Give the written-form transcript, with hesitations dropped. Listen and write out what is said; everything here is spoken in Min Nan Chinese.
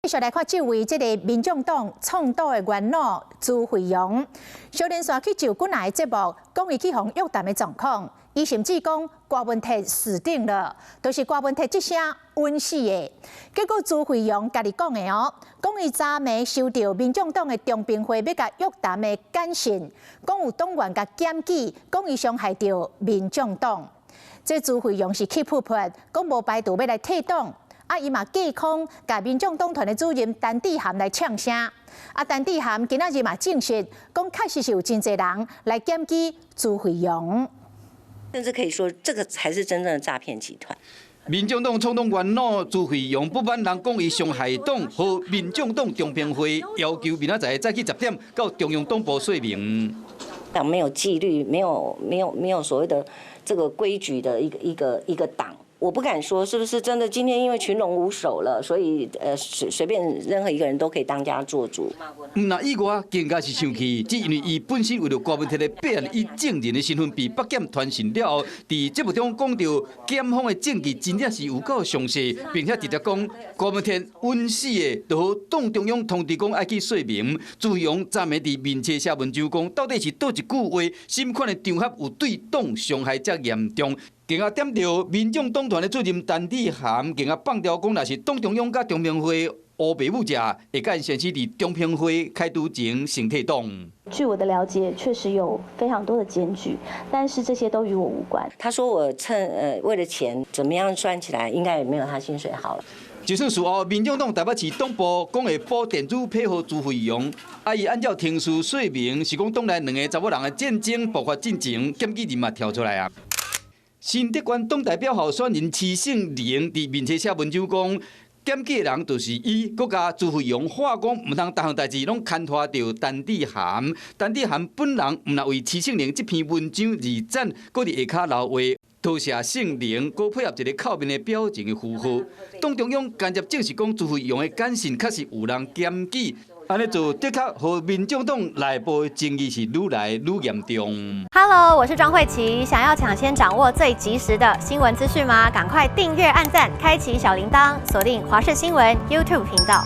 續來看這位這个民眾黨創黨的元老朱惠榕，小連續去上幾若的節目，講伊去予約談的狀況，伊甚至講郭文鐵死定了，就是郭文鐵這聲穩死的。結果朱惠榕家己講的哦，講伊昨暝收到民眾黨的中評會欲共約談的簡訊，講有黨員共檢舉，講伊傷害著民眾黨。這朱惠榕是氣噗噗，講無排除欲來退黨。啊！伊嘛隔空共民眾黨團的主任陳智菡來嗆聲。啊，陳智菡今仔日嘛證實，講確實是有真濟人來檢舉朱惠榕。甚至可以說，這個才是真正的詐騙集團。民眾黨創黨元老朱惠榕不滿人講伊傷害黨，予民眾黨中評會要求明仔載早起10點到中央黨部說明。黨沒有紀律，沒有沒有沒有所謂的這個規矩的一個黨。我不敢說是不是真的。今天因為群龍無首了，所以隨便任何一個人都可以當家做主。毋但意外，更加是生氣，只因為伊本身為著郭文鐵的弊案，以證人的身份被北檢傳訊了後，佇節目中講著檢方的證據真正是有夠詳細，並且直接講郭文鐵穩死的，就予黨中央通知講愛去說明。朱惠榕昨暝佇面冊寫文章講，到底是佗一句話，啥物款的場合有對黨傷害遮嚴重？更加點著民眾黨團的主任陳智菡，更加放調講，若是黨中央佮中評會烏白母食，會共𪜶先生佇中評會開拄前先退黨。據我的了解，確實有非常多的檢舉，但是這些都與我無關。他說我趁為了錢，怎麼樣算起來，應該也沒有他薪水好了。就算事後，民眾黨台北市黨部講會補電子批予朱惠榕，啊，伊按照程序說明，是講黨內兩个查某人的戰爭爆發進前，檢舉人嘛跳出來啊。新竹縣黨代表候選人施勝玲佇面冊寫文章講，檢舉的人就是伊，閣共朱惠榕話講，毋通逐項代誌攏牽拖著陳智菡。陳智菡本人毋但為施勝玲這篇文章而讚，閣佇下跤留話，多謝勝玲，閣配合一个哭面的表情的符號。黨中央間接證實講，朱惠榕的簡訊確實有人檢舉。按呢做的確，予民眾黨內部的爭議是愈來愈嚴重。 Hello，我是莊慧琪，想要搶先掌握最及時的新聞資訊嗎？趕快訂閱、按讚、開啟小鈴鐺，鎖定華視新聞 YouTube 頻道。